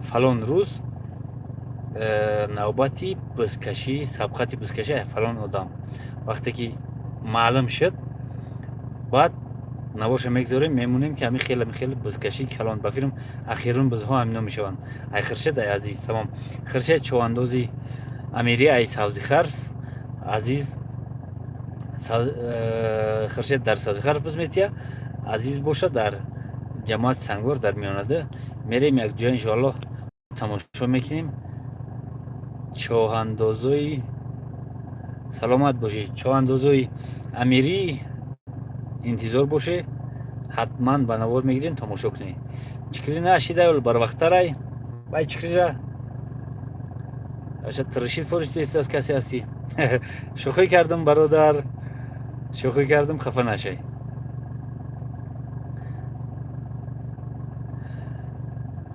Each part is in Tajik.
Фалон рӯз навбати бизкашӣ, сабқати бизкашӣ фалон одам. Вақте ки маълум шуд, баъд наворша мегзорем, мемонем, ки ҳамин хел, ҳамин хел бизкашӣ калон. Ба филм ахирун бизҳо ҳамино мешаванд. Ай Хиршед, ай Азиз, тамом. Хиршед човандози Амирӣ, ай Савзихарф, Азиз Хиршед дар Савзихарф биз метия, Азиз боша дар ҷамоати Сангвор, дар миёнада. Мерем якҷоя, иншоаллоҳ, тамошо мекунем. Чоҳандозои, саломат бошед, чоҳандозои Амирӣ, интизор боше, ҳатман ба навор мегирем, тамошо кунед. Чикри нашида барвақттарай бай чикрира аша тиришид фориштест. Касе ҳастӣ? Шӯхӣ кардам, бародар, шӯхӣ кардам, хафа нашай.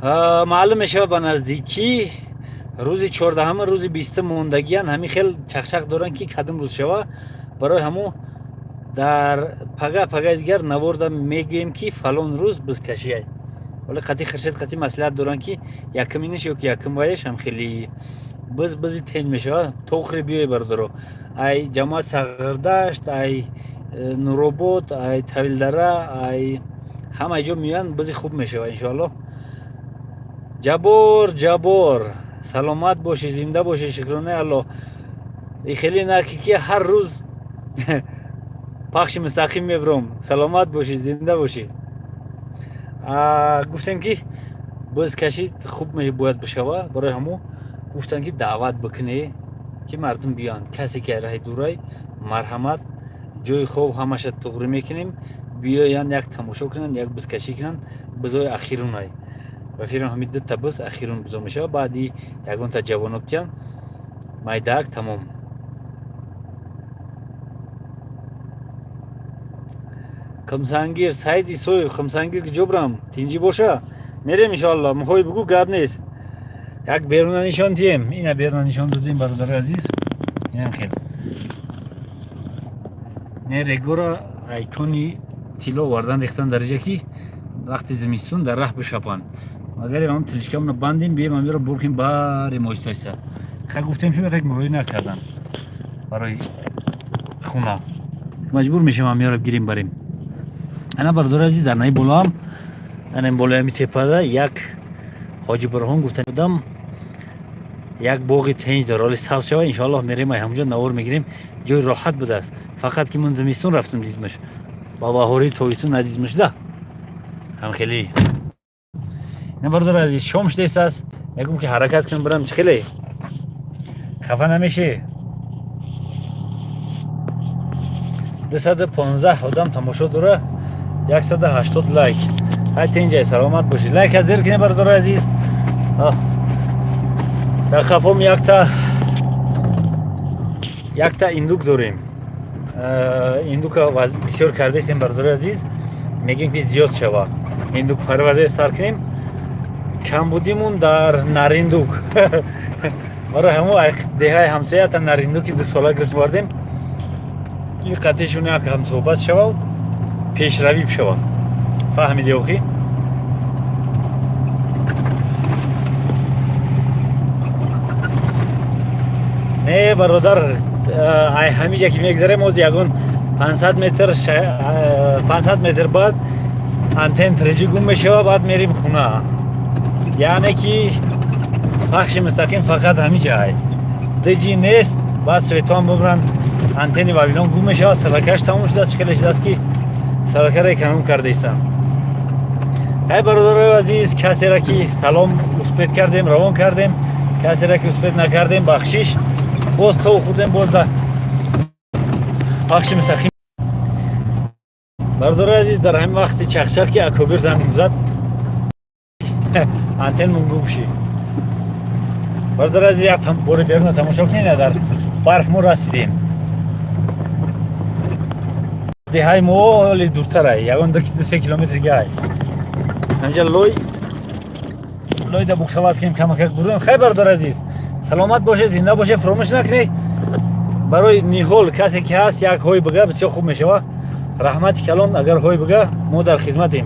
Маълум мешавад ба наздикӣ, рӯзи 14-ама, рӯзи 20-ум мондагиян. Ҳамин хел чақчақ доранд, ки кадом рӯз шава. Барои ҳамо дар пага, пагаи дигар наворда мегӯем, ки фалон рӯз бизкашиай. Вале қатъи Хиршед қатъи маслиҳат доранд, ки якуминиш ё ки якум ваеш ҳам хеле биз, бизи тенҷ мешавад. Тоғри биёй, бародаро, ай ҷамоат Сағирдашт, ай Нуробод, ай Тавилдара, ай ҳама ҷо меоянд, бизи хуб мешавад, иншоаллоҳ. Ҷаббор, Ҷаббор, саломат бошӣ, зинда бошӣ, шукронаи Аллоҳ. Хеле наки ки ҳар рӯз пахши мустақим мебуром. Саломат бошӣ, зинда бошӣ. Гуфтем, ки бизкашӣ хуб бояд бишава. Барои ҳамо гуфтанд, ки даъват бикунӣ, ки мардум биёянд. Касе ки раҳи дурай, марҳамат, ҷои хоб ҳамаша туғрӣ мекунем, биёянд, як тамошо кунанд, як бизкашӣ кунанд. Бизои ахирунай ба фирм, ҳамин дута биз ахирун бизо мешава. Баъди ягонта ҷавоно битиян, майдаак, тамом. Қимсангир, Саид Исоев, Қимсангир, куҷо бирам? Тинҷӣ боша, мерем, иншоалло. Муҳои бугӯ, гап нест. Як беруна нишон диҳем. Ина беруна нишон додем, бародари азиз. Инам хел не регора айкони тилло овардан, рехтан дараҷа, ки вақти зимистон дар раҳ бишапанд. Магарем ҳам тилишкамона бандем, бием, амиро буркем, барем оҳиста оҳиста. Ха, гуфтем, шуд, рек муроӣ накардан барои хона, маҷбур мешем амиро гирем, барем. Ана, бародари азиз, дар наи болоам, ана болои ҳами тепада як Ҳоҷи Бурҳон гуфта будам, як боғи тенҷ дора, оли сабз шава, иншоаллоҳ, мерем, ай ҳамонҷо навор мегирем. Ҷои роҳат будааст, фақат ки ман зимистон рафтам, дидмаш, ба баҳории тобистон надидмаш да. Ҳам хеле ина, бародари азиз, шом шудааст, мегӯм, ки ҳаракат кунам, бирам. Чӣ хеле хафа намешӣ? 215 одам тамошо дора, 180 лайк. Ҳай, тинҷай, саломат бошӣ. Лайк аз зер кунед, бародари азиз. Дар қафом якта индук дорем. Индука бисёр кардаистем, бародари азиз, мегӯем, ки зиёд шава, индук парварӣ сар кунем. Камбудимун дар нариндук. Барои ҳамо деҳаи ҳамсоята нариндуки 2 сола гирифт, овардем. Ин қатъишон як ҳамсӯҳбат шава, пешравӣ бишава. Фаҳмиди охӣ? Не, бародар, ай ҳамиҷа ки мегзарем, оз ягон 500 метр, 500 метр баъд антен 3G гум мешава, баъд мерим хона. Яъне ки пахши мустақим фақат ҳамиҷа ай 2G нест. Баъд светоам бубранд, антени Вавилон гум мешавад, сабакаш тамом шудааст. Чӣ хеле шудааст, ки сабакаро эконом кардаистанд. Ай, бародарои азиз, касера ки салом успеть кардем, равон кардем, касера ки успеть накардем, бахшиш. Боз то хӯрдем, боз да пахши мустақим. Бародарои азиз, дар ҳамин вақти чақчақ, ки акобир занг зад, антен гум шид. Бародари азиз, як бори беруна тамошо кунед. Дар барф мо расидем. Деҳаи мо ҳоли дуртарай, ягон 2-3 километр гай. Ҳамҷа лой лойда буксовать кунем, камакак бурем. Хай, бародари азиз, саломат бошед, зинда бошед. Фуромӯш накунед, барои ниҳол касе ки ҳаст, як ҳой бига, бисёр хуб мешава. Раҳмати калон, агар ҳой бига, мо дар хизматем.